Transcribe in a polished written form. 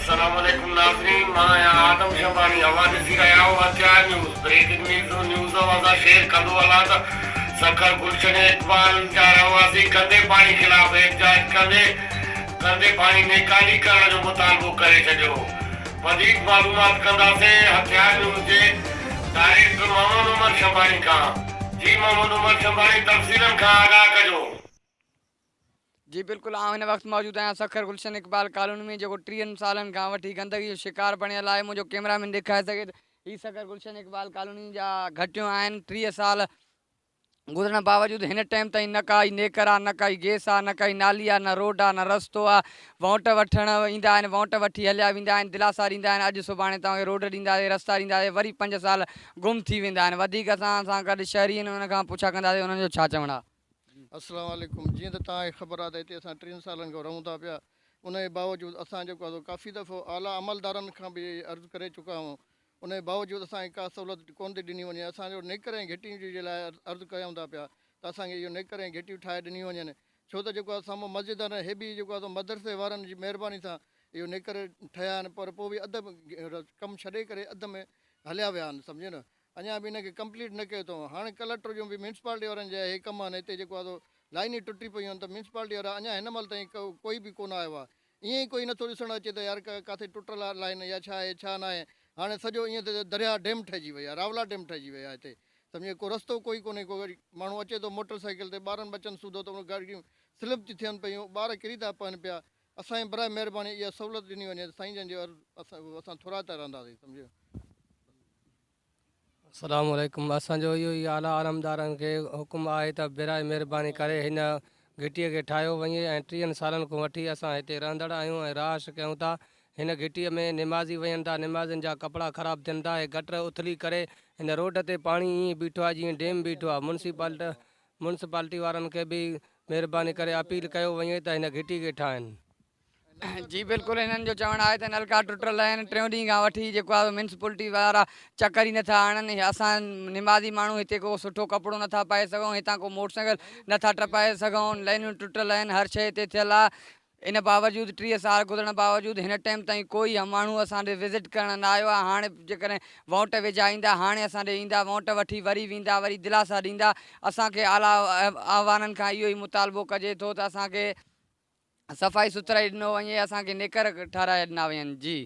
السلام عليڪم ناظرين مان آهيان آدم شنباڻي اوهان ڏسي رهيا آهيو هٿيار نيوز بريڪنگ نيوز نيوز اوهان سان شيئر ڪندو هلان ته سکر گلشن اقبال جا رهواسي گندي پاڻي خلاف احتجاج ڪندي گندي پاڻي نيڪالي ڪرڻ جو مطالبو ڪري ڇڏيو وڌيڪ معلومات ڪنداسين هٿيار نيوز جي ڊائريڪٽر محمد عمر شنباڻي کان جي محمد عمر شنباڻي تفصيلن کان آگاهه ڪجو. جي بلڪل آئون هن وقت موجود آهيان سکر گلشن اقبال ڪالوني ۾ جيڪو ٽيهن سالن کان وٺي گندگي جو شڪار بڻيل آهي منهنجو ڪيمرا مين ڏيکاري سگهي ٿو هي سکر گلشن اقبال ڪالوني جا گهٽيون آهن 30 سال گذرڻ باوجود هن ٽائيم تائين نه ڪائي نيڪر آ نه ڪائي گيس آ نه ڪائي نالي آ نه روڊ آ نه رستو آ وونٽ وٺڻ ايندا آهن وونٽ وٺي هليا ويندا آهن دلاسا ڏيندا آهن اڄ سڀاڻي توهان کي روڊ ڏينداسين رستا ڏينداسين وري پنج سال گم ٿي ويندا آهن وڌيڪ اسان سان گڏ شهري آهن انهن کان پڇا ڪنداسين انهن جو ڇا چوڻ آ. السلام عليڪم جيئن ته توهان کي خبر آهي ته هتي اسان ٽيهن سالن کان رهون ٿا پيا ان جي باوجود اسان جيڪو آهي سو ڪافي دفعو اعليٰ عملدارن کان به عرض ڪري چڪا آهيون ان جي باوجود اسان کي ڪا سهولت ڪونه ٿي ڏني وڃي اسان جو نيڪر ۽ گهٽين جي لاء عرض ڪيون ٿا پيا ته اسان کي اهو نيڪر ۽ گهٽيون ٺاهي ڏنيون وڃن ڇو ته جيڪو آهي سامهون مسجد آهن هي به جيڪو آهي سو مدرسي وارن جي مهرباني سان اهو نيڪر ٺهيا آهن پر پوء به اڌ ڪم ڇڏي ڪري اڌ ۾ هليا ويا آهن سمجهيو نه اڃا به ان کي ڪمپليٽ نه ڪيو اٿئون هاڻي ڪلٽر جون به ميونسپالٽي وارن جا اهي ڪم آهن هتي جيڪو آهي سو لائنيون ٽٽي پيون آهن ته ميونسپالٽي وارا اڃا هن مهل تائين ڪوئي به ڪونه آيو آهي ائين ئي ڪوئي نٿو ڏسڻ اچي ته يار ڪاٿي ٽٽل آهي لائن يا ڇا آهي ڇا ناهي هاڻي سڄو ائين ته درياهه ڊيم ٺهجي وئي آهي راولا ڊيم ٺهجي وئي آهي هتي سمجهي ڪو رستو ڪوئي ڪونهي ڪو ماڻهو اچي ٿو موٽر سائيڪل تي ٻارن ٻچن سوڌو ته گاڏيون سلپ ٿي ٿين پيون ٻار ڪري ٿا پون پيا اسان کي براء مهرباني اها سهولت ڏني وڃي ته سائين جن جو عرض اسان ٿورائتا رهنداسين سمجهيو. السلام عليڪم اسان جو اهو ئي اعليٰ عالمدارن کي حڪم آهي ته براء مهرباني ڪري هن گهٽيء کي ٺاهيو وڃي ۽ ٽيهن سالن کان وٺي اسان هتي رهندڙ آهيون ۽ رهائش ڪيون ٿا هن گهٽيء ۾ نمازي وڃن ٿا نمازين جا ڪپڙا خراب ٿين ٿا هي گٽر اٿلي ڪري هن روڊ تي پاڻي ائين بيٺو آهي جيئن ڊيم بيٺو آهي ميونسپالٽي وارن کي به مهرباني ڪري اپيل ڪيو وڃي ته هن گهٽي کي ٺاهن. جي بلڪل هنن جو چوڻ آهي ته نلڪا ٽٽل آهن ٽيون ڏينهن کان وٺي جيڪو آهي ميونسپلٽي وارا چڪر ئي نٿا هڻن اسان نمازي ماڻهو هتي ڪو سٺو ڪپڙو نٿا پائي سگهون هتان ڪو موٽر سائيڪل نٿا ٽپائي سگهون لائنون ٽٽل آهن هر شيء هتي ٿيل آهي ان باوجود 30 سال گذرڻ باوجود هن ٽائيم تائين ڪوئي ماڻهو اسان ڏي وزٽ ڪرڻ نه آيو آهي هاڻي جيڪڏهن وونٽ ويجها ايندا هاڻي اسان ڏي ايندا وونٽ وٺي وري ويندا وري دلاسا ڏيندا اسان کي اعليٰ اعوانن کان اهو ئي مطالبو ڪجي ٿو ته اسان کي صفائي سٿرائي ڏنو وڃي اسان کي نيڪر ٺهرائي ڏنا وڃن جي.